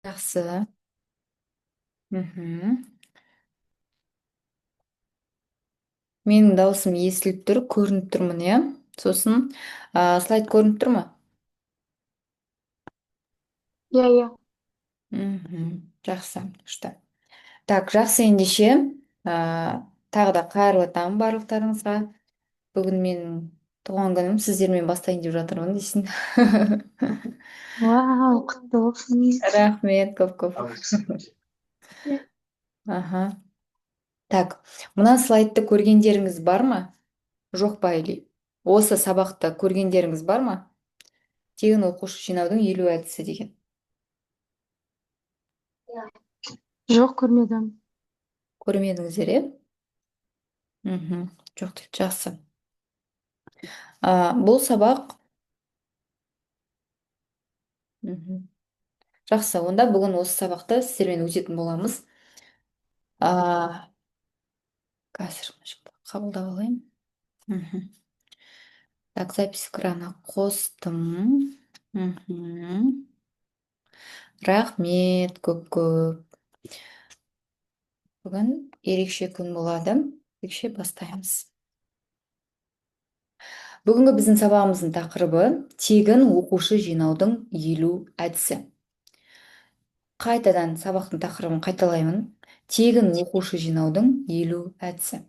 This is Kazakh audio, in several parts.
Жақсы. Мхм. Менің даусым естіліп тұр, көрініп тұрмын, иә? Сосын, слайд көрініп тұр ма? Иә. Мхм. Жақсы, күшті. Так, жақсы ендеше. Тағы да қайырлы таң барлықтарыңызға. Бүгін менің туған күнім, сіздермен бастайын деп жатырмын дейсің. Вау, құтты болсын. Рахмет, көп-көп. Аха. Так, мына слайдты көргендеріңіз бар ма? Жоқ па или? Осы сабақты көргендеріңіз бар ма? Тегін оқушы жинаудың 50 әдісі деген. Жоқ, көрмедім. Көрмедіңіздер, е? Мхм. Жоқ дейді, жақсы. Бұл сабақ. Мхм. Жақсы, онда бүгін осы сабақты сіздермен өтетін боламыз. Қазір қабылдап алайын. Мхм. Так, запись экрана қостым. Мхм. Рахмет көп-көп. Бүгін ерекше күн болады. Ерекше бастаймыз. Бүгінгі біздің сабағымыздың тақырыбы тегін оқушы жинаудың 50 әдісі. Қайтадан сабақтың тақырыбын қайталаймын. Тегін оқушы жинаудың 50 әдісі.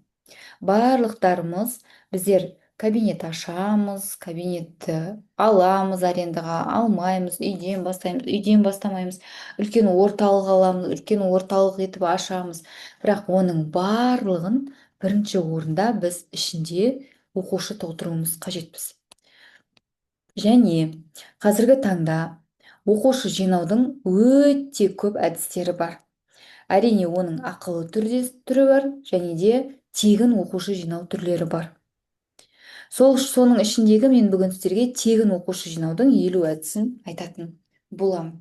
Барлықтарымыз біздер кабинет ашамыз, кабинетті аламыз арендаға, алмаймыз, үйден бастаймыз, үйден бастамаймыз, үлкен орталық аламыз, үлкен орталық етіп ашамыз. Бірақ оның барлығын бірінші орында біз ішінде оқушы толтыруымыз қажетпіз. Және қазіргі таңда оқушы жинаудың өте көп әдістері бар. Әрине, оның ақылы түрде түрі бар, және де тегін оқушы жинау түрлері бар. Соның ішіндегі мен бүгін сіздерге тегін оқушы жинаудың 50 әдісін айтатын боламын.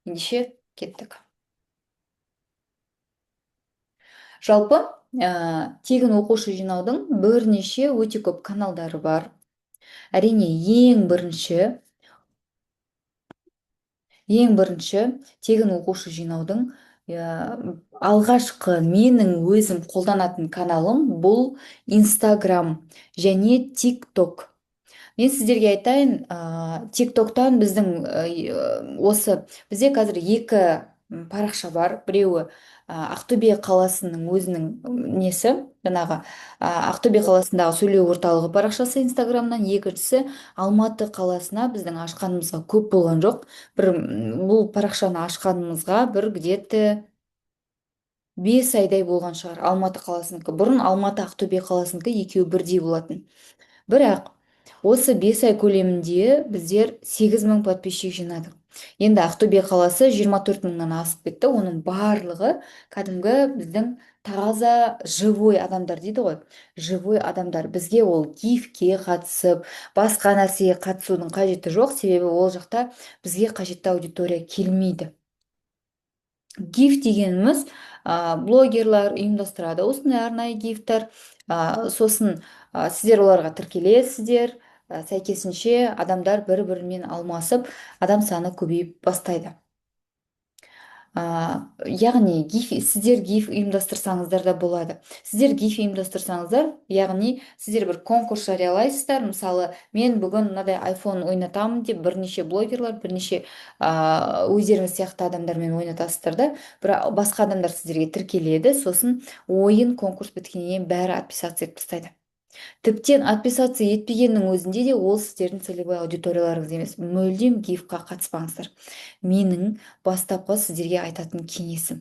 Ендеше кеттік. Жалпы, тегін оқушы жинаудың бірнеше өте көп каналдары бар. Әрине, ең бірінші тегін оқушы жинаудың алғашқы менің өзім қолданатын каналым бұл Инстаграм және ТикТок. Мен сіздерге айтайын, ТикТоктан біздің, осы бізде қазір екі парақша бар. Біреуі, Ақтөбе қаласының өзінің несі, жаңағы, Ақтөбе қаласындағы сөйлеу орталығы парақшасы Инстаграмнан, екіншісі Алматы қаласына біздің ашқанымызға көп болған жоқ. Бұл парақшаны ашқанымызға бір где-то 5 айдай болған шығар Алматы қаласынікі. Бұрын Алматы, Ақтөбе қаласынікі екеуі бірдей болатын. Бірақ осы 5 ай көлемінде біздер 8000 подписчик жинадық. Енді Ақтөбе қаласы 24 мыңнан асып кетті. Оның барлығы кәдімгі біздің таза живой адамдар дейді ғой. Живой адамдар. Бізге ол гифке қатысып, басқа нәрсеге қатысудың қажеті жоқ, себебі ол жақта бізге қажетті аудитория келмейді. Гиф дегеніміз, блогерлар ұйымдастырады осындай арнайы гифтер, сосын, сіздер оларға тіркелесіздер, сәйкесінше адамдар бір-бірімен алмасып, адам саны көбейіп бастайды. Яғни гиф, сіздер гиф ұйымдастырсаңыздар да болады. Сіздер гиф ұйымдастырсаңыздар, яғни сіздер бір конкурс жариялайсыздар. Мысалы, мен бүгін мынадай iPhone ойнатамын деп бірнеше блогерлар, бірнеше, өздеріңіз сияқты адамдармен ойнатасыздар да, бірақ басқа адамдар сіздерге тіркеледі, сосын ойын конкурс біткеннен кейін бәрі отписаться етіп тастайды. Тіптен отписаться етпегеннің өзінде де ол сіздердің целевой аудиторияларыңыз емес. Мүлдем гифқа қатыспаңыздар. Менің бастапқы сіздерге айтатын кеңесім.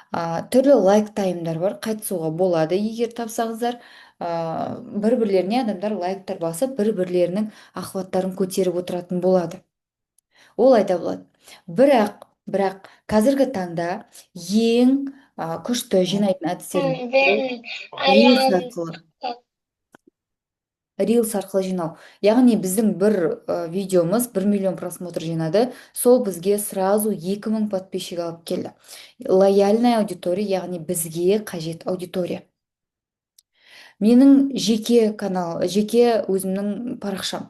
Түрлі лайк таймдар бар, қатысуға болады, егер тапсаңыздар. Бір-бірлеріне адамдар лайктар басып, бір-бірлерінің охваттарын көтеріп отыратын болады. Ол айта болады. Бірақ қазіргі таңда ең, күшті жинайтын әдістердің бірі Reels арқылы. Reels арқылы жинау. Яғни біздің бір, видеомыз 1 миллион просмотр жинады, сол бізге сразу 2000 подписчик алып келді. Лояльная аудитория, яғни бізге қажет аудитория. Менің жеке канал, жеке өзімнің парақшам.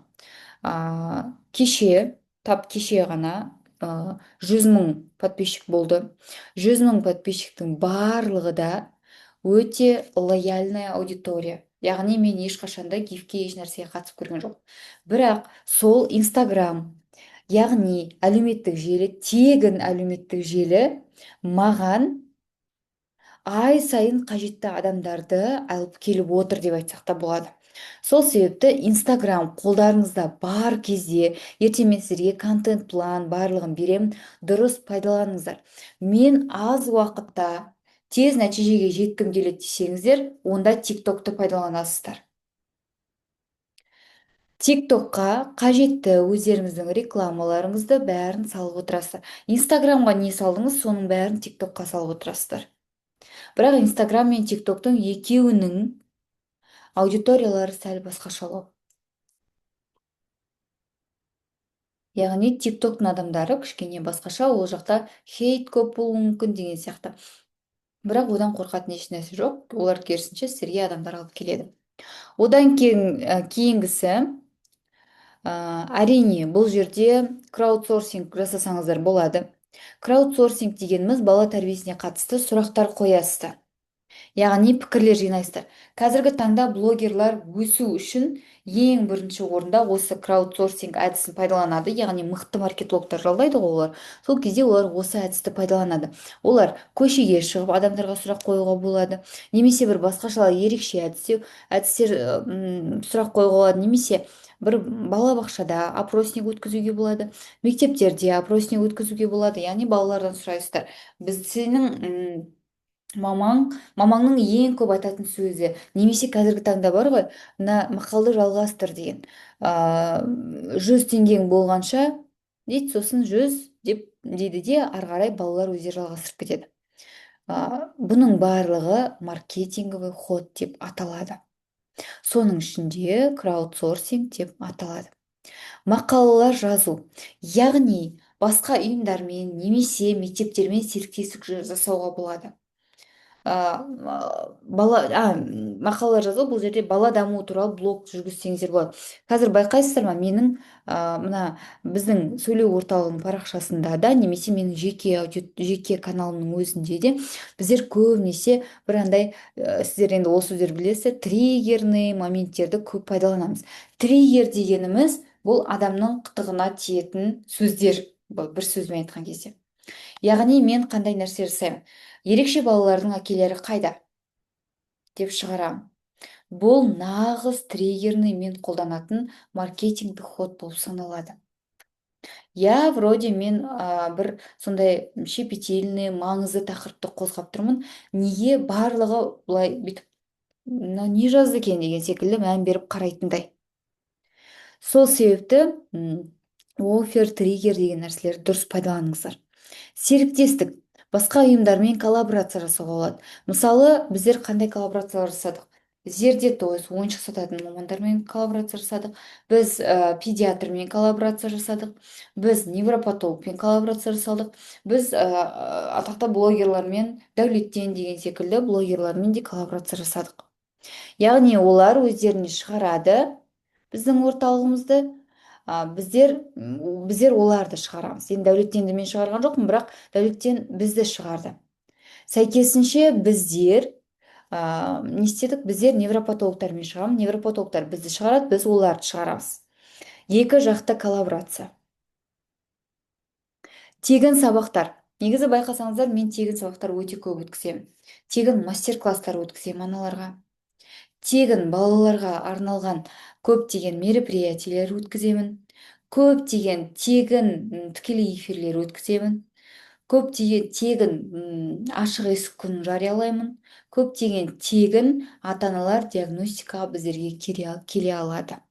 Кеше, тап кеше ғана, 100 000 подписчик болды. 100 000 подписчиктің барлығы да өте лояльная аудитория. Яғни мен ешқашанда гивке, еш нәрсеге қатысып көрген жоқ. Бірақ сол Инстаграм, яғни әлеуметтік желі, тегін әлеуметтік желі маған ай сайын қажетті адамдарды алып келіп отыр деп айтсақ та болады. Сол себепті Инстаграм қолдарыңызда бар кезде, ертең мен сіздерге контент план барлығын беремін, дұрыс пайдаланыңыздар. Мен аз уақытта тез нәтижеге жеткім келеді десеңіздер, онда ТикТокты пайдаланасыздар. ТикТокқа қажетті өздеріңіздің рекламаларыңызды бәрін салып отырасыздар. Инстаграмға не салдыңыз, соның бәрін ТикТокқа салып отырасыздар. Бірақ Инстаграм мен ТикТоктың екеуінің аудиториялары сәл басқашалау. Яғни ТикТоктың адамдары кішкене басқаша, ол жақта хейт көп болуы мүмкін деген сияқты. Бірақ одан қорқатын еш нәрсе жоқ. Олар керісінше сіздерге адамдар алып келеді. Одан кейін кейінгісі, әрине, бұл жерде краудсорсинг жасасаңыздар болады. Краудсорсинг дегеніміз бала тәрбиесіне қатысты сұрақтар қоясыздар. Яғни пікірлер жинайсыздар. Қазіргі таңда блогерлар өсу үшін ең бірінші орында осы краудсорсинг әдісін пайдаланады. Яғни мықты маркетологтар жалдайды ғой олар. Сол кезде олар осы әдісті пайдаланады. Олар көшеге шығып адамдарға сұрақ қоюға болады. Немесе бір басқашалай ерекше әдістер сұрақ қоюға болады. Немесе бір балабақшада опросник өткізуге болады. Мектептерде опросник өткізуге болады. Яғни балалардан сұрайсыздар. Біз сенің мамаңның ең көп айтатын сөзі, немесе қазіргі таңда бар ғой, мына мақалды жалғастыр деген. 100 теңгең болғанша дейді, сосын 100 деп дейді де, ары қарай балалар өздері жалғастырып кетеді. Бұның барлығы маркетинговый ход деп аталады. Соның ішінде краудсорсинг деп аталады. Мақалалар жазу, яғни басқа ұйымдармен немесе мектептермен серіктестік жасауға болады. Бала мақалалар жазу, бұл жерде бала дамуы туралы блог жүргізсеңіздер болады. Қазір байқайсыздар ма, менің мына біздің сөйлеу орталығының парақшасында да, немесе менің жеке каналымның өзінде де біздер көбінесе бір андай, сіздер енді ол сөздер білесіздер, триггерный моменттерді көп пайдаланамыз. Триггер дегеніміз бұл адамның қытығына тиетін сөздер, бұл бір сөзбен айтқан кезде. Яғни мен қандай нәрсе жасаймын? Ерекше балалардың әкелері қайда деп шығарамын. Бұл нағыз триггерный мен қолданатын маркетингтік ход болып саналады. Я вроде мен бір сондай щепетильный, маңызды тақырыпты қозғап тұрмын. Неге барлығы былай бүйтіп, мына не жазды екен деген секілді мән беріп қарайтындай. Сол себепті офер, триггер деген нәрселерді дұрыс пайдаланыңыздар. Серіктестік. Басқа ұйымдармен коллаборация жасауға болады. Мысалы, біздер қандай коллаборациялар жасадық? Зерде Тойс, ойыншық сататын мамандармен коллаборация жасадық. Біз педиатрмен коллаборация жасадық. Біз невропатологпен коллаборация жасадық. Біз атақты блогерлармен, Дәулеттен деген секілді блогерлармен де коллаборация жасадық. Яғни олар өздеріне шығарады біздің орталығымызды, біздер оларды шығарамыз. Енді Дәулеттенді мен шығарған жоқпын, бірақ Дәулеттен бізді шығарды. Сәйкесінше біздер не істедік? Біздер невропатологтармен шығамыз, невропатологтар бізді шығарады, біз оларды шығарамыз. Екі жақты коллаборация. Тегін сабақтар. Негізі байқасаңыздар, мен тегін сабақтар өте көп өткіземін. Тегін мастер-класстар өткіземін аналарға. Тегін балаларға арналған көптеген мероприятиелер өткіземін. Көптеген тегін тікелей эфирлер өткіземін. Көптеген тегін ашық есік күнін жариялаймын. Көптеген тегін ата-аналар диагностикаға біздерге келе алады.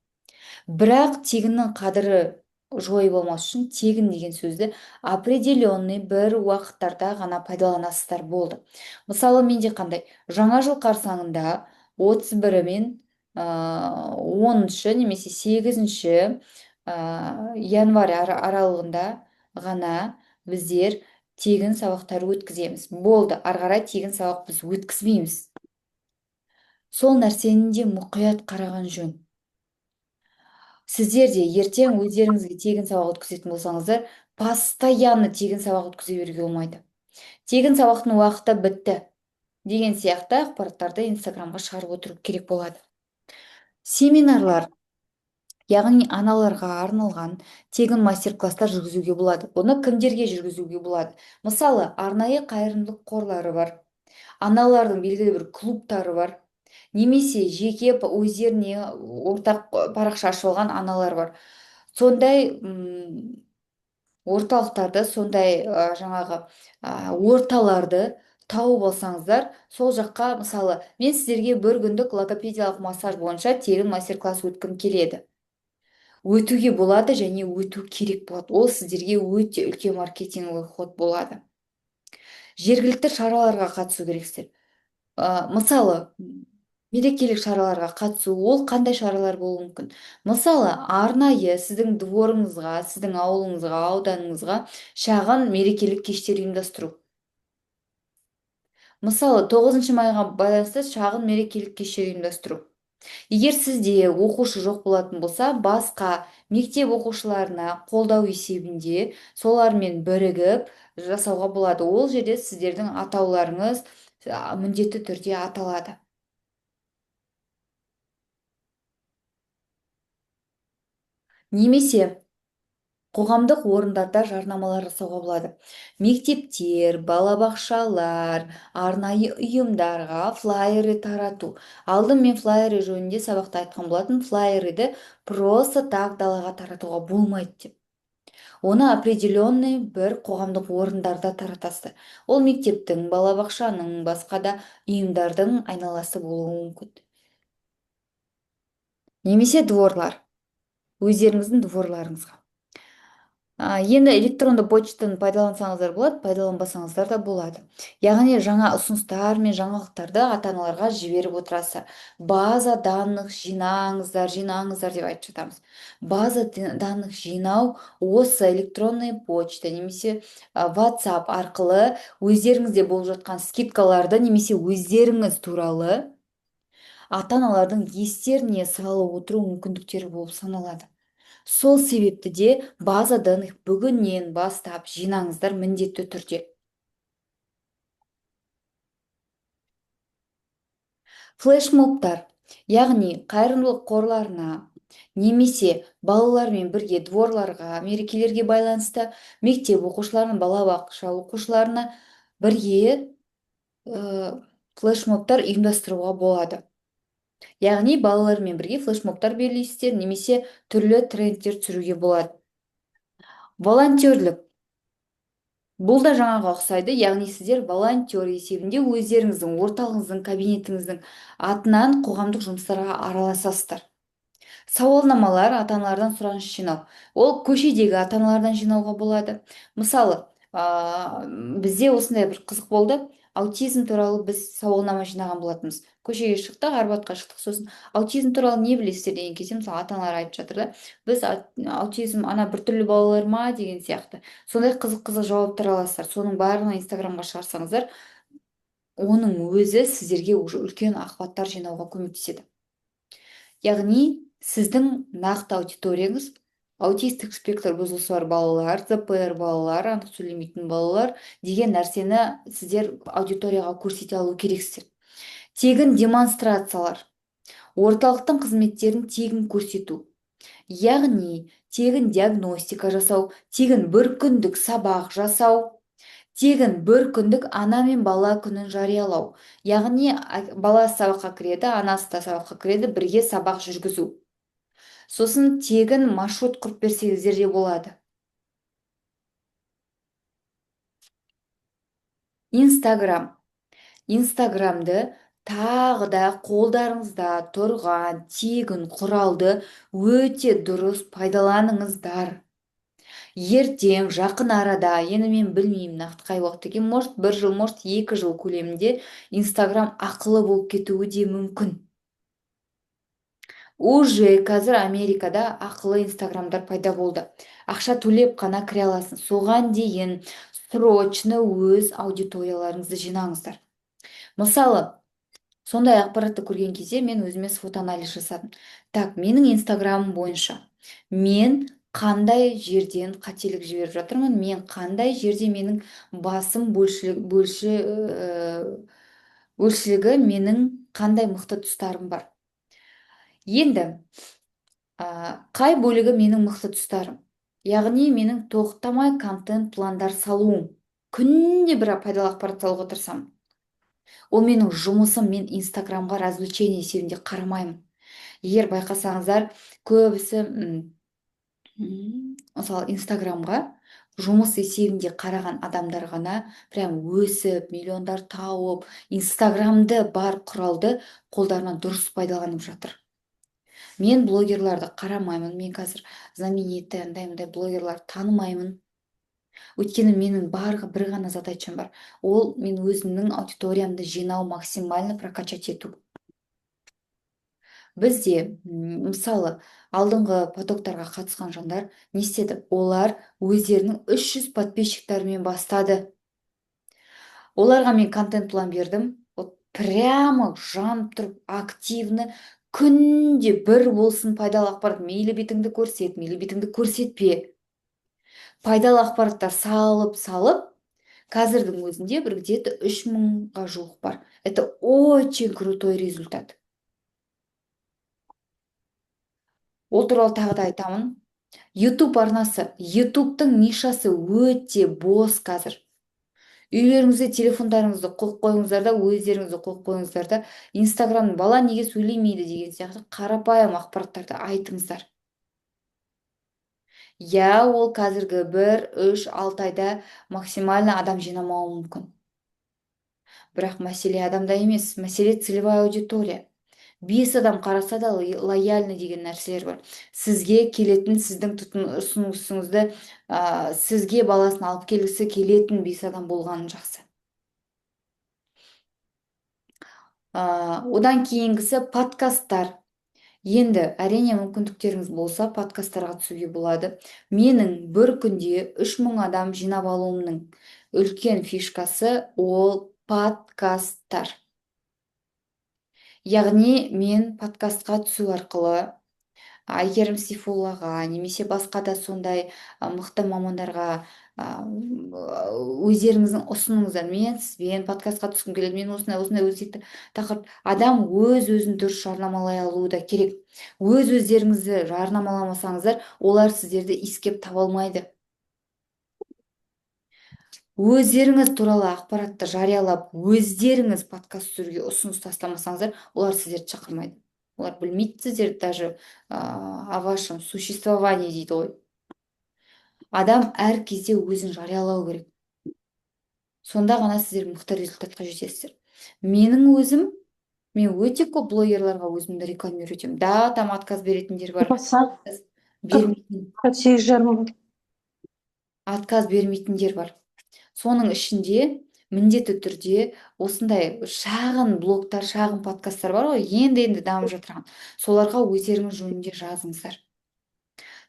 Бірақ тегіннің қадірі жойып алмас үшін тегін деген сөзді определенный бір уақыттарда ғана пайдаланасыздар болды. Мысалы, менде қандай? Жаңа жыл қарсаңында 31-і мен 10-шы немесе 8 январь аралығында ғана біздер тегін сабақтар өткіземіз. Болды, ары қарай тегін сабақ біз өткізбейміз. Сол нәрсені де мұқият қараған жөн. Сіздер де ертең өздеріңізге тегін сабақ өткізетін болсаңыздар, Постоянно тегін сабақ өткізе беруге болмайды. Тегін сабақтың уақыты бітті деген сияқты ақпараттарды Инстаграмға шығарып отыру керек болады. Семинарлар, яғни аналарға арналған тегін мастер-класстар жүргізуге болады. Бұны кімдерге жүргізуге болады? Мысалы, арнайы қайырымдылық қорлары бар, аналардың белгілі бір клубтары бар, немесе жеке өздеріне ортақ парақша ашып алған аналар бар. Сондай орталықтарды, сондай жаңағы орталарды тауып алсаңыздар, сол жаққа, мысалы, мен сіздерге бір күндік логопедиялық массаж бойынша тегін мастер-класс өткім келеді. Өтуге болады және өту керек болады. Ол сіздерге өте үлкен маркетинговый ход болады. Жергілікті шараларға қатысу керексіздер. Мысалы, мерекелік шараларға қатысу, ол қандай шаралар болуы мүмкін? Мысалы, арнайы сіздің дворыңызға, сіздің ауылыңызға, ауданыңызға шағын мерекелік кештер ұйымдастыру. Мысалы, 9 майға байланысты шағын мерекелік кештер ұйымдастыру. Егер сізде оқушы жоқ болатын болса, басқа мектеп оқушыларына қолдау есебінде солармен бірігіп жасауға болады. Ол жерде сіздердің атауларыңыз міндетті түрде аталады. Немесе қоғамдық орындарда жарнамалар жасауға болады. Мектептер, балабақшалар, арнайы ұйымдарға флайеры тарату. Алдын мен флайеры жөнінде сабақта айтқан болатын, флайерді просто так далаға таратуға болмайды деп. Оны определенный бір қоғамдық орындарда таратасыздар. Ол мектептің, балабақшаның, басқа да ұйымдардың айналасы болуы мүмкін. Немесе дворлар. Өздеріңіздің дворларыңызға. Енді электронды почтаны пайдалансаңыздар болады, пайдаланбасаңыздар да болады. Яғни жаңа ұсыныстар мен жаңалықтарды ата-аналарға жіберіп отырасыздар. База данных жинаңыздар, жинаңыздар деп айтып жатамыз. База данных жинау осы электронный почта немесе WhatsApp арқылы өздеріңізде болып жатқан скидкаларды немесе өздеріңіз туралы ата-аналардың естеріне салып отыру мүмкіндіктері болып саналады. Сол себепті де база данных бүгіннен бастап жинаңыздар міндетті түрде. Флешмобтар, яғни қайырымдылық қорларына немесе балалармен бірге дворларға, мерекелерге байланысты мектеп оқушыларына, балабақша оқушыларына бірге флешмобтар ұйымдастыруға болады. Яғни балалармен бірге флешмобтар белгілейсіздер немесе түрлі трендтер түсіруге болады. Волонтерлік. Бұл да жаңаға ұқсайды, яғни сіздер волонтер есебінде өздеріңіздің орталығыңыздың, кабинетіңіздің атынан қоғамдық жұмыстарға араласасыздар. Сауалнамалар, ата-аналардан сұраныс жинау. Ол көшедегі ата-аналардан жинауға болады. Мысалы, бізде осындай бір қызық болды. Аутизм туралы біз сауалнама жинаған болатынбыз. Көшеге шықтық, Арбатқа шықтық, сосын аутизм туралы не білесіздер деген кезде, мысалы, ата-аналар айтып жатыр да, біз аутизм ана біртүрлі балалар ма деген сияқты. Сондай қызық-қызық жауаптар аласыздар. Соның барлығын Инстаграмға шығарсаңыздар, оның өзі сіздерге уже үлкен охваттар жинауға көмектеседі. Яғни сіздің нақты аудиторияңыз аутистік спектр бұзылысы бар балалар, ЗПР балалар, анық сөйлемейтін балалар деген нәрсені сіздер аудиторияға көрсете алу керексіздер. Тегін демонстрациялар, орталықтың қызметтерін тегін көрсету, яғни тегін диагностика жасау, тегін бір күндік сабақ жасау, тегін бір күндік ана мен бала күнін жариялау, яғни бала сабаққа кіреді, анасы да сабаққа кіреді, бірге сабақ жүргізу. Сосын тегін маршрут құрып берсеңіздер де болады. Инстаграм. Инстаграмды тағы да қолдарыңызда тұрған тегін құралды өте дұрыс пайдаланыңыздар. Ертең жақын арада, енді мен білмеймін нақты қай уақыт екен, может бір жыл, может екі жыл көлемінде Инстаграм ақылы болып кетуі де мүмкін. Уже қазір Америкада ақылы Инстаграмдар пайда болды. Ақша төлеп қана кіре аласың. Соған дейін срочно өз аудиторияларыңызды жинаңыздар. Мысалы, сондай ақпаратты көрген кезде мен өзіме SWOT-анализ жасадым. Так, менің Инстаграмым бойынша мен Қандай жерден қателік жіберіп жатырмын, мен қандай жерде менің басым бөлшілігі, менің қандай мықты тұстарым бар. Енді қай бөлігі менің мықты тұстарым? Яғни менің тоқтамай контент пландар салуым. Күнде бір пайдалы ақпарат салуға тырысамын. Ол менің жұмысым, мен Инстаграмға развлечение есебінде қарамаймын. Егер байқасаңыздар, көбісі мысалы, Инстаграмға жұмыс есебінде қараған адамдар ғана прям өсіп, миллиондар тауып, Инстаграмды бар құралды қолдарынан дұрыс пайдаланып жатыр. Мен блогерларды қарамаймын, мен қазір знаменитый андай-мындай блогерларды танымаймын. Өйткені менің бар бір ғана задачам бар. Ол мен өзімнің аудиториямды жинау, максимально прокачать ету. Бізде, мысалы, алдыңғы потоктарға қатысқан жандар не істеді? Олар өздерінің 300 подписчиктарымен бастады. Оларға мен контент план бердім. Вот прямо жанып тұрып, активно күнде бір болсын пайдалы ақпарат, мейлі бетіңді көрсет, мейлі бетіңді көрсетпе. Пайдалы ақпараттар салып, салып, қазірдің өзінде бір где-то 3000-ға жуық бар. Это очень крутой результат. Ол туралы тағы да айтамын. YouTube арнасы, YouTube'тың нишасы өте бос қазір. Үйлеріңізде телефондарыңызды қойып қойыңыздар да, өздеріңізді қойып қойыңыздар да, Инстаграмның бала неге сөйлемейді деген сияқты қарапайым ақпараттарды айтыңыздар. Я, ол қазіргі 1, 3, 6 айда максимально адам жинамауы мүмкін. Бірақ мәселе адамда емес, мәселе целевая аудитория. 5 адам қараса да лояльный деген нәрселер бар. Сізге келетін, сіздің ұсынысыңызды, сізге баласын алып келгісі келетін 5 адам болғаны жақсы. Одан кейінгісі подкасттар. Енді, әрине, мүмкіндіктеріңіз болса, подкасттарға түсуге болады. Менің бір күнде 3000 адам жинап алуымның үлкен фишкасы ол подкасттар. Яғни мен подкастқа түсу арқылы Әйгерім Сейфуллаға немесе басқа да сондай мықты мамандарға, өздеріңіздің ұсыныңыздар. Мен сізбен подкастқа түскім келеді, мен осындай, осындай өзекті тақырып. Адам өз өзін дұрыс жарнамалай алуы да керек. Өз өздеріңізді жарнамаламасаңыздар, олар сіздерді иіскеп таба алмайды. Өздеріңіз туралы ақпаратты жариялап, өздеріңіз подкаст түсіруге ұсыныс тастамасаңыздар, олар сіздерді шақырмайды. Олар білмейді сіздерді даже, о вашем существовании дейді ғой. Адам әр кезде өзін жариялау керек. Сонда ғана сіздер мықты результатқа жетесіздер. Менің өзім, мен өте көп блогерларға өзімді рекламировать етемін. Да, там отказ беретіндер бар. Басқа? Бермейтін. Сегіз жарым. Отказ бермейтіндер бар. Соның ішінде міндетті түрде осындай шағын блогтар, шағын подкасттар бар ғой, енді-енді дамып жатырған. Соларға өздеріңіз жөнінде жазыңыздар.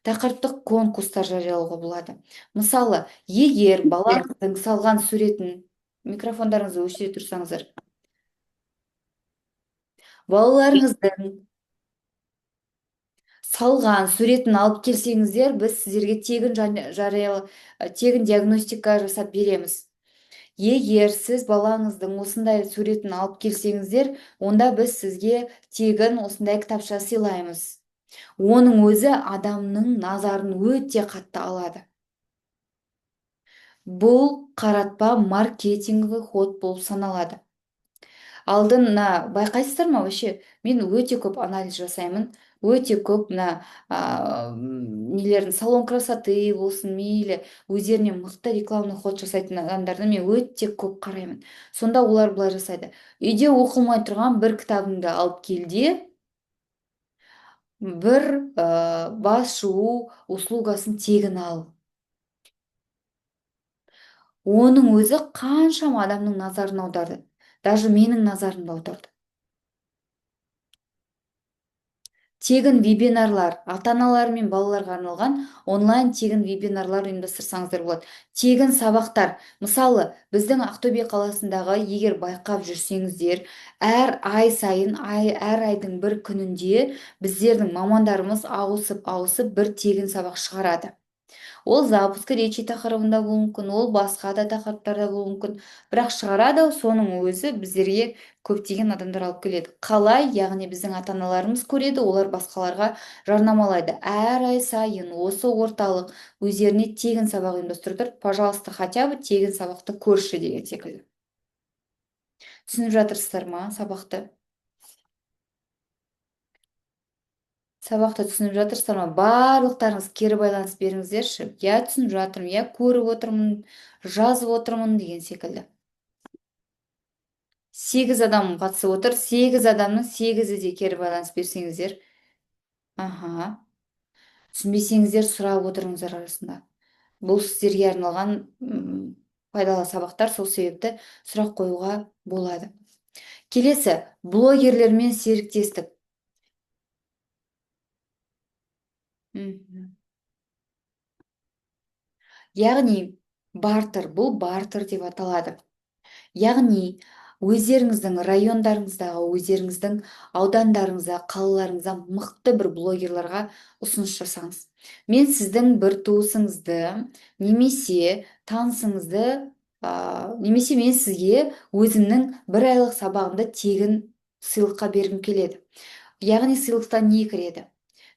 Тақырыптық конкурстар жариялауға болады. Мысалы, егер балаңыздың салған суретін, микрофондарыңызды өшіре тұрсаңыздар, балаларыңыздың салған суретін алып келсеңіздер, біз сіздерге тегін тегін диагностика жасап береміз. Егер сіз балаңыздың осындай суретін алып келсеңіздер, онда біз сізге тегін осындай кітапша сыйлаймыз. Оның өзі адамның назарын өте қатты алады. Бұл қаратпа маркетинговый ход болып саналады. Алдын мына байқайсыздар ма, вообще мен өте көп анализ жасаймын, өте көп мына, нелердің, салон красоты болсын, мейлі, өздеріне мықты рекламный ход жасайтын адамдарды мен өте көп қараймын. Сонда олар былай жасайды: үйде оқылмай тұрған бір кітабыңды алып кел де, бір бас жуу услугасын тегін ал. Оның өзі қаншама адамның назарын аударды, даже менің назарымды аударды. Тегін вебинарлар, ата аналар мен балаларға арналған онлайн тегін вебинарлар ұйымдастырсаңыздар болады. Тегін сабақтар. Мысалы, біздің Ақтөбе қаласындағы, егер байқап жүрсеңіздер, әр ай сайын, әр айдың бір күнінде біздердің мамандарымыз ауысып-ауысып бір тегін сабақ шығарады. Ол запуск речи тақырыбында болуы мүмкін, ол басқа да тақырыптарда болуы мүмкін. Бірақ шығарады, соның өзі біздерге көптеген адамдар алып келеді. Қалай? Яғни біздің ата-аналарымыз көреді, олар басқаларға жарнамалайды. Әр ай сайын осы орталық өздеріне тегін сабақ ұйымдастырып тұр. Пожалуйста, хотя бы тегін сабақты көрші деген секілді. Түсініп жатырсыздар ма сабақты? Сабақты түсініп жатырсыздар ма? Барлықтарыңыз кері байланыс беріңіздерші. Я түсініп жатырмын, я көріп отырмын, жазып отырмын деген секілді. 8 адам қатысып отыр. 8 адамның 8-і де кері байланыс берсеңіздер. Аха. Түсінбесеңіздер, сұрап отырыңыздар арасында. Бұл сіздерге арналған пайдалы сабақтар, сол себепті сұрақ қоюға болады. Келесі, блогерлермен серіктестік. Яғни бартер, бұл бартер деп аталады. Яғни өздеріңіздің райондарыңыздағы, өздеріңіздің аудандарыңызда, қалаларыңызда мықты бір блогерларға ұсыныс жасаңыз. Мен сіздің бір туысыңызды немесе танысыңызды, немесе мен сізге өзімнің бір айлық сабағымды тегін сыйлыққа бергім келеді. Яғни сыйлықта не кіреді?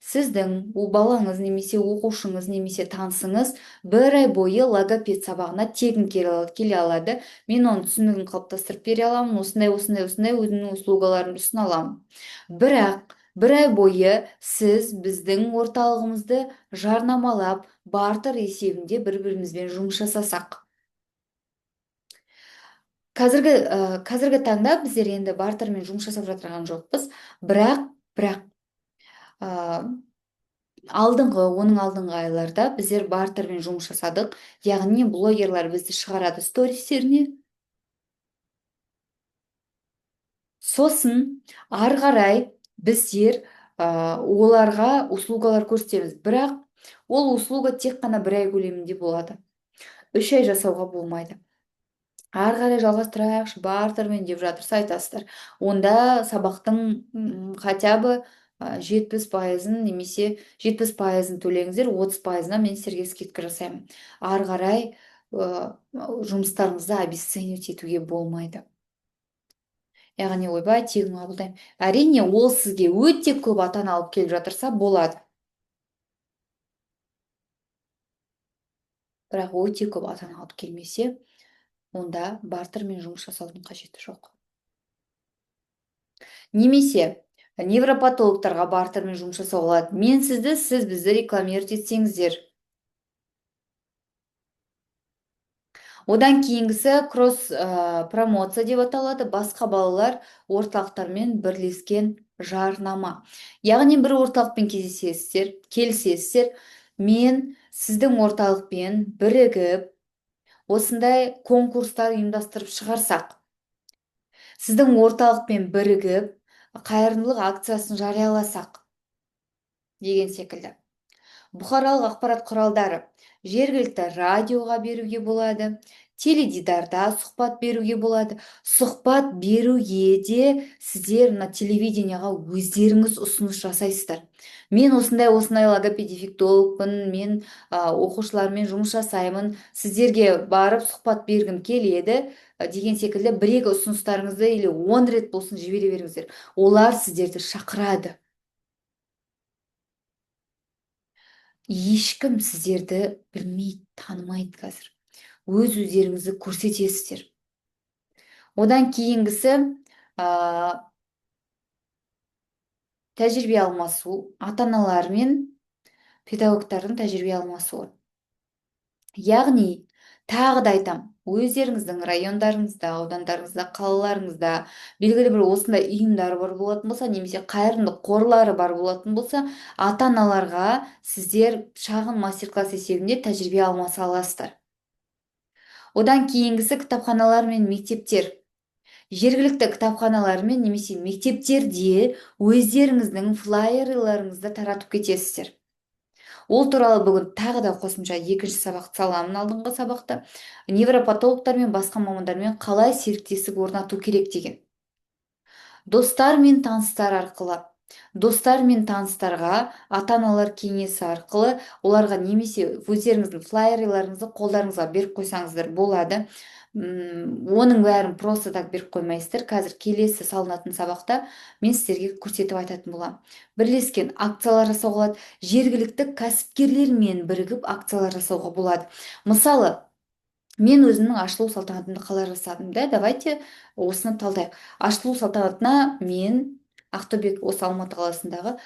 Сіздің балаңыз немесе оқушыңыз немесе танысыңыз бір ай бойы логопед сабағына тегін келе алады. Мен оның түсінігін қалыптастырып бере аламын, осындай, осындай, осындай өзімнің услугаларымды ұсына аламын. Бірақ бір ай бойы сіз біздің орталығымызды жарнамалап, бартер есебінде бір-бірімізбен жұмыс жасасақ. Қазіргі таңда біздер енді бартермен жұмыс жасап жатырған жоқпыз, бірақ оның алдыңғы айларда біздер бартермен жұмыс жасадық. Яғни блогерлар бізді шығарады стористеріне. Сосын ары қарай біздер оларға услугалар көрсетеміз. Бірақ ол услуга тек қана бір ай көлемінде болады. 3 ай жасауға болмайды. Ары қарай жалғастырайықшы бартермен деп жатырса айтасыздар. Онда сабақтың хотя бы 70%-ын немесе 70%-ын төлеңіздер, 30%-ына мен сіздерге скидка жасаймын. Ары қарай жұмыстарыңызды обесценивать етуге болмайды. Яғни ойбай тегін қабылдаймын. Әрине, ол сізге өте көп ата-ана алып келіп жатырса болады. Бірақ өте көп ата-ана алып келмесе, онда бартермен жұмыс жасаудың қажеті жоқ. Немесе невропатологтарға бартермен жұмыс жасауға болады. Мен сізді, сіз бізді рекламировать етсеңіздер. Одан кейінгісі кросс промоция деп аталады. Басқа балалар орталықтармен бірлескен жарнама. Яғни бір орталықпен кездесесіздер, келісесіздер. Мен сіздің орталықпен бірігіп осындай конкурстар ұйымдастырып шығарсақ, сіздің орталықпен бірігіп қайырымдылық акциясын жарияласақ деген секілді. Бұқаралық ақпарат құралдары жергілікті радиоға беруге болады, теледидарда сұхбат беруге болады. Сұхбат беруге де сіздер мына телевидениеға өздеріңіз ұсыныс жасайсыздар. Мен осындай-осындай логопед-дефектологпын, мен оқушылармен жұмыс жасаймын, сіздерге барып сұхбат бергім келеді деген секілді бір-екі ұсыныстарыңызды или 10 рет болсын жібере беріңіздер. Олар сіздерді шақырады. Ешкім сіздерді білмейді, танымайды қазір. Өз өздеріңізді көрсетесіздер. Одан кейінгісі, тәжірибе алмасу, ата-аналар мен педагогтардың тәжірибе алмасуы. Яғни, тағы да айтам, өздеріңіздің райондарыңызда, аудандарыңызда, қалаларыңызда белгілі бір осындай ұйымдар бар болатын болса, немесе қайырымдылық қорлары бар болатын болса, ата-аналарға сіздер шағын мастер-класс есебінде тәжірибе алмаса аласыздар. Одан кейінгісі кітапханалар мен мектептер. Жергілікті кітапханалармен немесе мектептерде өздеріңіздің флайерларыңызды таратып кетесіздер. Ол туралы бүгін тағы да қосымша екінші сабақ саламын. Алдыңғы сабақта невропатологтар мен басқа мамандармен қалай серіктестік орнату керек деген. Достар мен таныстар арқылы, достар мен таныстарға ата аналар кеңесі арқылы оларға немесе өздеріңіздің флайерларыңызды қолдарыңызға беріп қойсаңыздар болады. Оның бәрін просто так беріп қоймайсыздар. Қазір келесі салынатын сабақта мен сіздерге көрсетіп айтатын боламын. Бірлескен акциялар жасауға болады, жергілікті кәсіпкерлермен бірігіп акциялар жасауға болады. Мысалы, мен өзімнің ашылу салтанатымды қалай жасадым да, давайте осыны талдайық. Ашылу салтанатына мен Ақтөбе, осы Алматы қаласындағы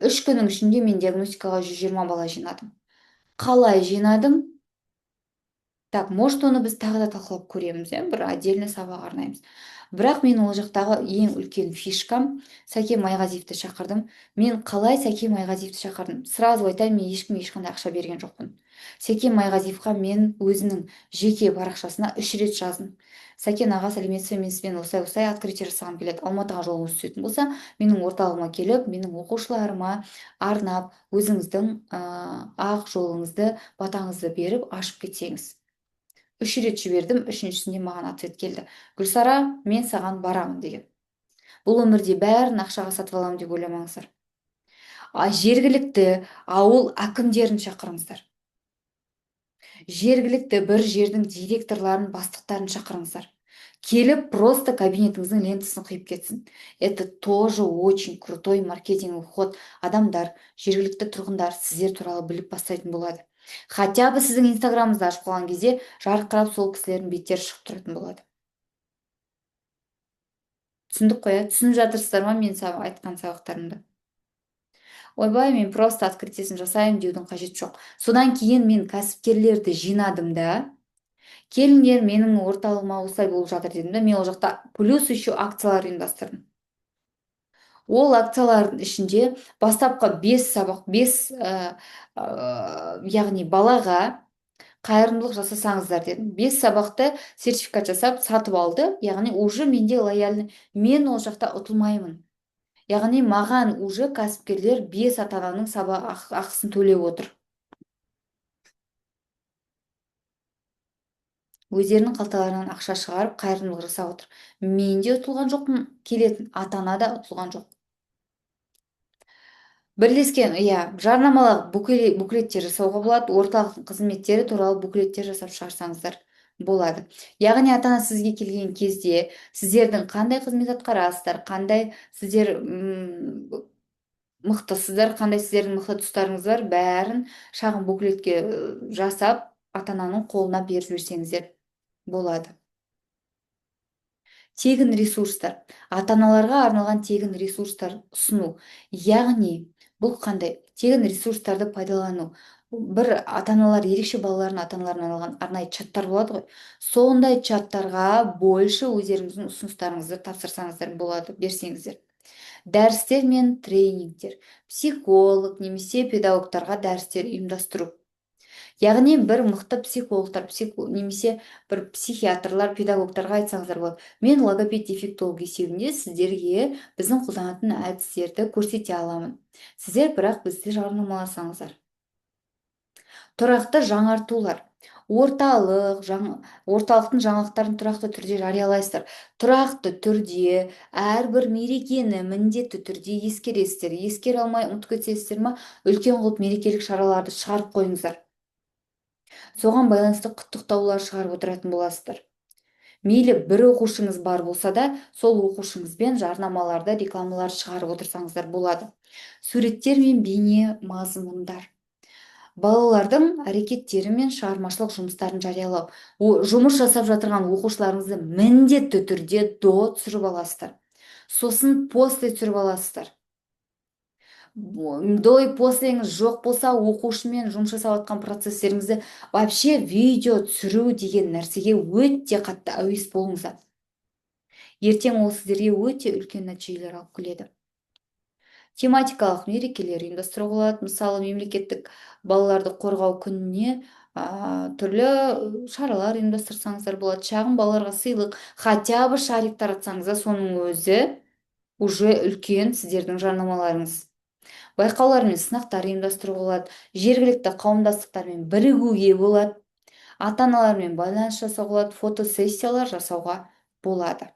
3 күннің ішінде мен диагностикаға 120 бала жинадым. Қалай жинадым? Так, может, оны біз тағы да талқылап көреміз, иә, бір отдельный сабақ арнаймыз. Бірақ мен ол жақтағы ең үлкен фишкам — Сәкен Майғазиевті шақырдым. Мен қалай Сәкен Майғазиевті шақырдым? Сразу айтайын, мен ешкімге ешқандай ақша берген жоқпын. Сәкен Майғазиевқа мен өзінің жеке парақшасына үш рет жаздым: «Сәкен аға, сәлеметсіз бе? Мен сізбен осылай осылай открытие жасағым келеді. Алматыға жолыңыз түсетін болса, менің орталығыма келіп, менің оқушыларыма арнап, өзіңіздің ақ жолыңызды, батаңызды беріп ашып кетсеңіз». Үш рет жібердім, үшіншісінде маған ответ келді: «Гүлсара, мен саған барамын», — деген. Бұл өмірде бәрін ақшаға сатып аламын деп ойламаңыздар. А жергілікті ауыл әкімдерін шақырыңыздар, жергілікті бір жердің директорларын, бастықтарын шақырыңыздар. Келіп, просто кабинетіңіздің лентасын қиып кетсін. Это тоже очень крутой маркетинговый ход. Адамдар, жергілікті тұрғындар сіздер туралы біліп бастайтын болады. Хотя бы сіздің инстаграмыңызды ашып қалған кезде жарқырап сол кісілердің беттері шығып тұратын болады. Түсіндік қой, иә? Түсініп жатырсыздар ма мен айтқан сабақтарымды? Ойбай, мен просто открытиесін жасаймын деудің қажеті жоқ. Содан кейін мен кәсіпкерлерді жинадым да, «Келіңдер менің орталығыма, осылай болып жатыр», — дедім да. Мен ол жақта плюс еще акциялар ұйымдастырдым. Ол акциялардың ішінде бастапқы бес сабақ, бес яғни балаға қайырымдылық жасасаңыздар дедім. Бес сабақты сертификат жасап сатып алды, яғни уже менде лояльный, мен ол жақта ұтылмаймын. Яғни маған уже кәсіпкерлер бес ата ананың сабақ ақысын төлеп отыр, өздерінің қалталарынан ақша шығарып, қайырымдылық жасап отыр. Мен де ұтылған жоқпын, келетін ата ана да ұтылған жоқ. Бірлескен, иә, жарнамалық буклеттер жасауға болады. Орталықтың қызметтері туралы буклеттер жасап шығарсаңыздар болады. Яғни ата ана сізге келген кезде сіздердің қандай қызмет атқарасыздар, қандай сіздер мықтысыздар, қандай сіздердің мықты тұстарыңыз бар, бәрін шағын буклетке жасап, ата ананың қолына беріп жіберсеңіздер болады. Тегін ресурстар, ата аналарға арналған тегін ресурстар ұсыну. Яғни бұл қандай тегін ресурстарды пайдалану? Бір ата аналар, ерекше балалардың ата аналарына арналған арнайы чаттар болады ғой. Сондай чаттарға больше өздеріңіздің ұсыныстарыңызды тапсырсаңыздар болады, берсеңіздер. Дәрістер мен тренингтер, психолог немесе педагогтарға дәрістер ұйымдастыру. Яғни бір мықты психологтар немесе бір психиатрлар, педагогтарға айтсаңыздар болады: «Мен логопед, дефектолог есебінде сіздерге біздің қолданатын әдістерді көрсете аламын, сіздер бірақ бізді жарнамаласаңыздар». Тұрақты жаңартулар. Орталықтың жаңалықтарын тұрақты түрде жариялайсыздар. Тұрақты түрде әрбір мерекені міндетті түрде ескересіздер. Ескере алмай, ұмытып кетесіздер ма, үлкен қылып мерекелік шараларды шығарып қойыңыздар. Соған байланысты құттықтаулар шығарып отыратын боласыздар. Мейлі бір оқушыңыз бар болса да, сол оқушыңызбен жарнамаларды, рекламалар шығарып отырсаңыздар болады. Суреттер мен бейне мазмұндар, балалардың әрекеттері мен шығармашылық жұмыстарын жариялау. Жұмыс жасап жатырған оқушыларыңызды міндетті түрде до түсіріп аласыздар, сосын после түсіріп аласыздар. До и послеңіз жоқ болса, оқушымен жұмыс жасап жатқан процесстеріңізді вообще видео түсіру деген нәрсеге өте қатты әуес болыңыздар. Ертең ол сіздерге өте үлкен нәтижелер алып келеді. Тематикалық мерекелер ұйымдастыруға болады. Мысалы, мемлекеттік балаларды қорғау күніне Түрлі шаралар ұйымдастырсаңыздар болады. Шағын балаларға сыйлық, хотя бы шарик таратсаңыз да, соның өзі уже үлкен сіздердің жарнамаларыңыз. Байқаулар мен сынақтар ұйымдастыруға болады, жергілікті қауымдастықтармен бірігуге болады, ата аналармен байланыс жасауға болады, фотосессиялар жасауға болады.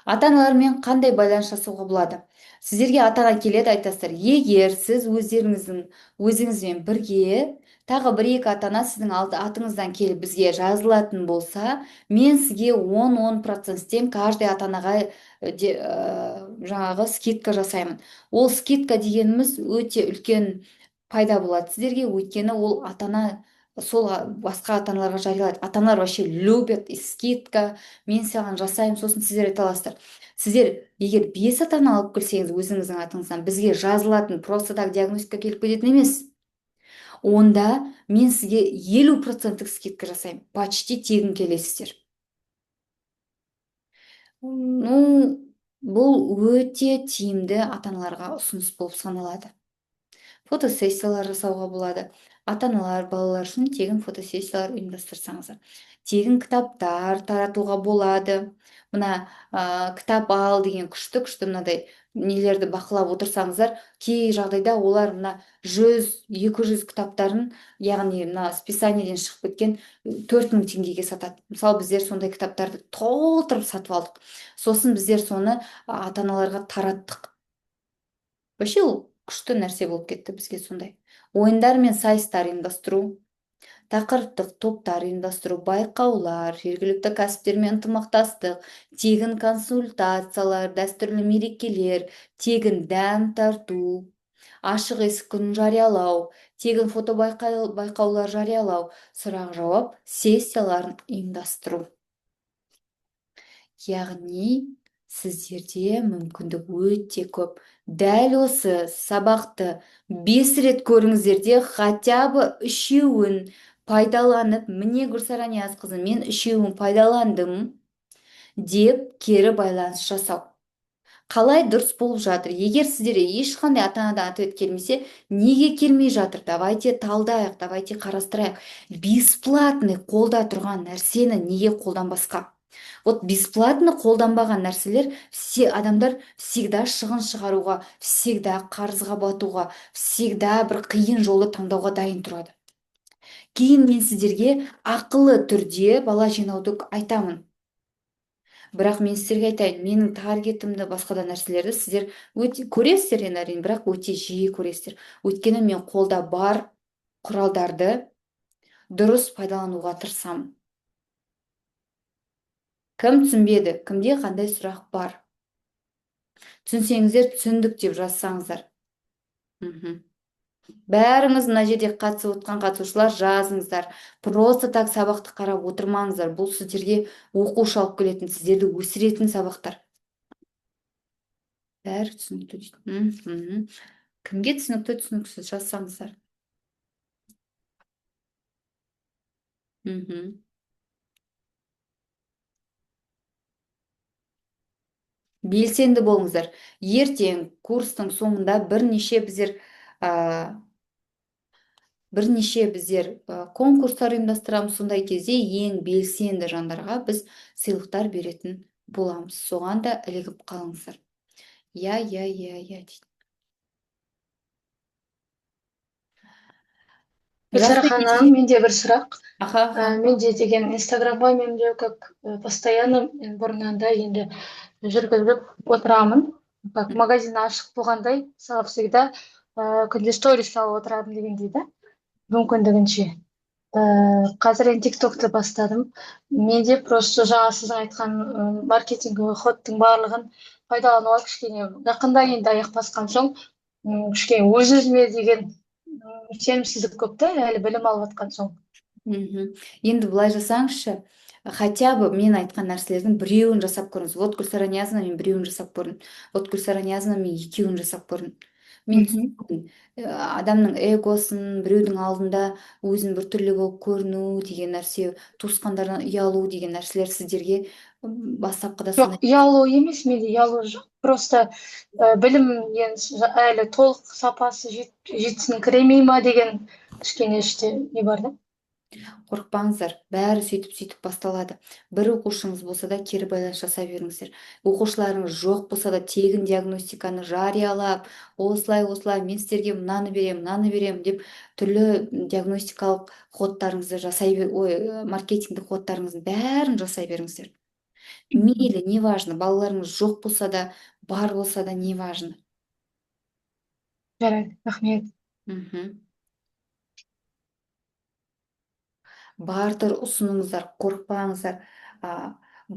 Ата аналармен қандай байланыс жасауға болады? Сіздерге ата ана келеді, айтасыздар: егер сіз өздеріңіздің, өзіңізбен бірге тағы бір екі ата ана сіздің алды атыңыздан келіп бізге жазылатын болса, мен сізге 10-10 проценттен каждый ата анаға жаңағы скидка жасаймын. Ол скидка дегеніміз өте үлкен пайда болады сіздерге, өйткені ол ата ана сол басқа ата аналарға жариялайды. Ата аналар вообще любят скидка, мен саған жасаймын. Сосын сіздер айта аласыздар: сіздер егер бес ата ана алып келсеңіз өзіңіздің атыңыздан, бізге жазылатын, просто так диагностика келіп кететін емес, онда мен сізге 50 проценттік скидка жасаймын, почти тегін келесіздер. Ну, бұл өте тиімді ата аналарға ұсыныс болып саналады. Фотосессиялар жасауға болады. Ата аналар, балалар үшін тегін фотосессиялар ұйымдастырсаңыздар, тегін кітаптар таратуға болады. Мына кітап ал деген күшті күшті мынадай нелерді бақылап отырсаңыздар, кей жағдайда олар мына 100-200 кітаптарын, яғни мына списаниеден шығып кеткен, 4000 теңгеге сатады. Мысалы, біздер сондай кітаптарды толтырып сатып алдық, сосын біздер соны ата аналарға тараттық. Вообще ол күшті нәрсе болып кетті бізге. Сондай ойындар мен сайыстар ұйымдастыру, тақырыптық топтар ұйымдастыру, байқаулар, жергілікті кәсіптермен ынтымақтастық, тегін консультациялар, дәстүрлі мерекелер, тегін дәм тарту, ашық есік күнін жариялау, тегін фото байқаулар жариялау, сұрақ жауап сессияларын ұйымдастыру. Яғни сіздерде мүмкіндік өте көп. Дәл осы сабақты 5 рет көріңіздер де, хотя бы үшеуін пайдаланып, міне, Гүлсара Ниязқызы, мен үшеуін пайдаландым деп кері байланыс жасау қалай дұрыс болып жатыр? Егер сіздерге ешқандай ата анадан ответ келмесе, неге келмей жатыр? Давайте талдайық, давайте қарастырайық. Бесплатный қолда тұрған нәрсені неге қолданбасқа? Вот бесплатно қолданбаған нәрселер, все адамдар всегда шығын шығаруға, всегда қарызға батуға, всегда бір қиын жолды таңдауға дайын тұрады. Кейін мен сіздерге ақылы түрде бала жинауды айтамын, бірақ мен сіздерге айтайын, менің таргетімді, басқа да нәрселерді сіздер өте көресіздер енді, әрине, бірақ өте жиі көресіздер, өйткені мен қолда бар құралдарды дұрыс пайдалануға тырысамын. Кім түсінбеді? Кімде қандай сұрақ бар? Түсінсеңіздер, түсіндік деп жазсаңыздар. Бәріңіз, мына жерде қатысып отқан қатысушылар, жазыңыздар. Просто так сабақты қарап отырмаңыздар. Бұл сіздерге оқушы алып келетін, сіздерді өсіретін сабақтар. Бәрі түсінікті дейді. Кімге түсінікті, түсініксіз, жазсаңыздар. Белсенді болыңыздар. Ертең курстың соңында бірнеше біздер конкурстар ұйымдастырамыз. Сондай кезде ең белсенді жандарға біз сыйлықтар беретін боламыз. Соған да ілігіп қалыңыздар. Иә, иә, иә, иә дейді. Гүлсара Жақсы. ханым, менде бір сұрақ. Аха. Менде деген Инстаграмға менде как постоянно мен бұрыннан да енді жүргізіп отырамын. Как магазин ашық болғандай, мысалы, всегда күнде сторис салып отырамын дегендей да, мүмкіндігінше. Қазір енді ТикТокты бастадым. Менде просто жаңа сіздің айтқан маркетинговый ходтың барлығын пайдалануға кішкене жақында енді аяқ басқан соң, кішкене өз өзіме деген сенімсіздік көп та, әлі білім алып жатқан соң. Енді былай жасаңызшы, хотя бы мен айтқан нәрселердің біреуін жасап көріңіз. Вот, Гүлсара Ниязовна, мен біреуін жасап көрдім. Вот, Гүлсара Ниязовна, мен екеуін жасап көрдім. Мен түсінемін, адамның эгосын, біреудің алдында өзін біртүрлі болып көріну деген нәрсе, туысқандардан ұялу деген нәрселер сіздерге бастапқыда Жоқ, сондай. ұялу емес, менде ұялу жоқ. Просто білім енді әлі толық сапасы жетсін кіремей ма деген Кішкене іште не бар да. Қорықпаңыздар, бәрі сөйтіп-сөйтіп басталады. Бір оқушыңыз болса да кері байланыс жасай беріңіздер. Оқушыларыңыз жоқ болса да тегін диагностиканы жариялап, осылай осылай мен сіздерге мынаны беремін, мынаны беремін деп түрлі диагностикалық ходтарыңызды жасай бер, ой, маркетингдік ходтарыңыздың бәрін жасай беріңіздер. Мейлі, неважно, балаларыңыз жоқ болса да, бар болса да, неважно. Жарайды, рахмет. Бартер ұсыныңыздар, қорықпаңыздар.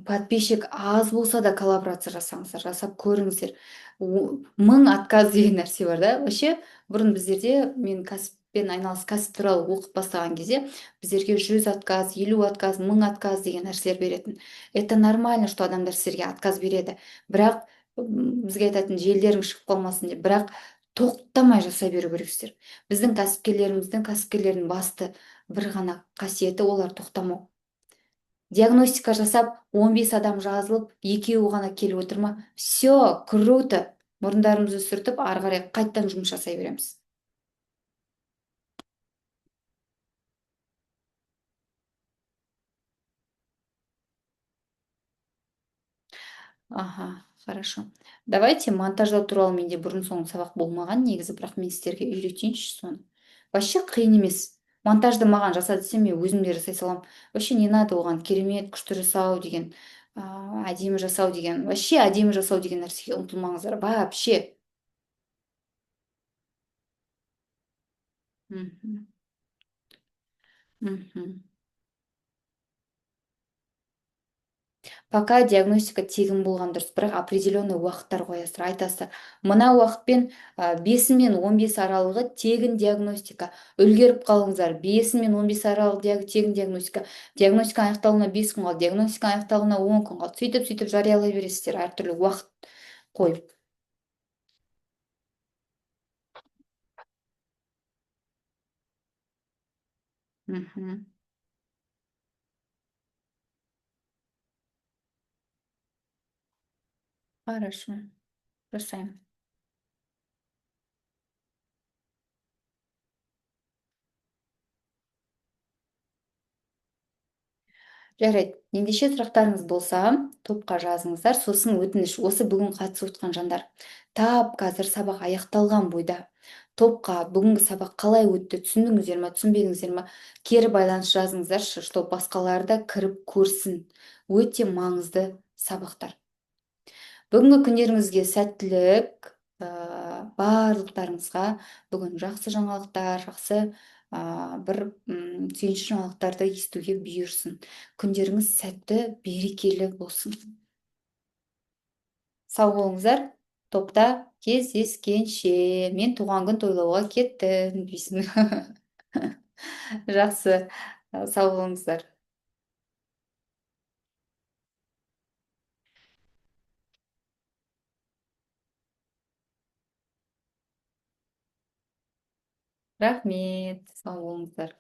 Подписчик аз болса да коллаборация жасаңыздар, жасап көріңіздер. 1000 отказ деген нәрсе бар да. Вообще, бұрын біздерде, мен кәсіппен айналыс, кәсіп туралы оқып бастаған кезде, біздерге 100 отказ, 50 отказ, 1000 отказ деген нәрселер беретін. Это нормально, что адамдар сіздерге отказ береді. Бірақ, бізге айтатын желдерің шығып қалмасын деп, бірақ тоқтамай жасай беру керексіздер. Біздің кәсіпкерлердің басты бір ғана қасиеті олар тоқтамау. Диагностика жасап, 15 адам жазылып, екеуі ғана келіп отыр ма? Все, круто. Мұрындарымызды сүртіп, ары қарай қайттан жұмыс жасай береміз. Ага, хорошо. Давайте монтаждау туралы менде бұрын соңды сабақ болмаған негізі, бірақ мен сіздерге үйретейінші соны. Вообще қиын емес. Монтажды маған жаса десем, мен өзім де жасай саламын. Вообще не надо оған керемет күшті жасау деген, әдемі жасау деген, вообще әдемі жасау деген нәрсеге ұмтылмаңыздар. Вообще. Пока диагностика тегін болған дұрыс, бірақ определенный уақыттар қоясыздар, айтасыздар. Мына уақытпен, бесі мен он бес аралығы тегін диагностика. Үлгеріп қалыңыздар. Бесі мен он бес аралығы тегін диагностика. Диагностика аяқталуына 5 күн қалды, диагностика аяқталуына 10 күн қалды. Сөйтіп-сөйтіп жариялай бересіздер, әртүрлі уақыт қойып. Хорошо. Жасаймын. Жарайды, ендеше сұрақтарыңыз болса, топқа жазыңыздар. Сосын өтініш, осы бүгін қатысып отқан жандар, тап қазір сабақ аяқталған бойда топқа бүгінгі сабақ қалай өтті, түсіндіңіздер ма, түсінбедіңіздер ма, кері байланыс жазыңыздаршы, чтоб басқалар да кіріп көрсін. Өте маңызды сабақтар. Бүгінгі күндеріңізге сәттілік, барлықтарыңызға бүгін жақсы жаңалықтар, жақсы, бір, сүйінші жаңалықтарды естуге бұйырсын. Күндеріңіз сәтті, берекелі болсын. Сау болыңыздар. Топта кездескенше. Мен туған күн тойлауға кеттім дейсің. Жақсы. Сау болыңыздар. Рахмет, сау болыңыздар.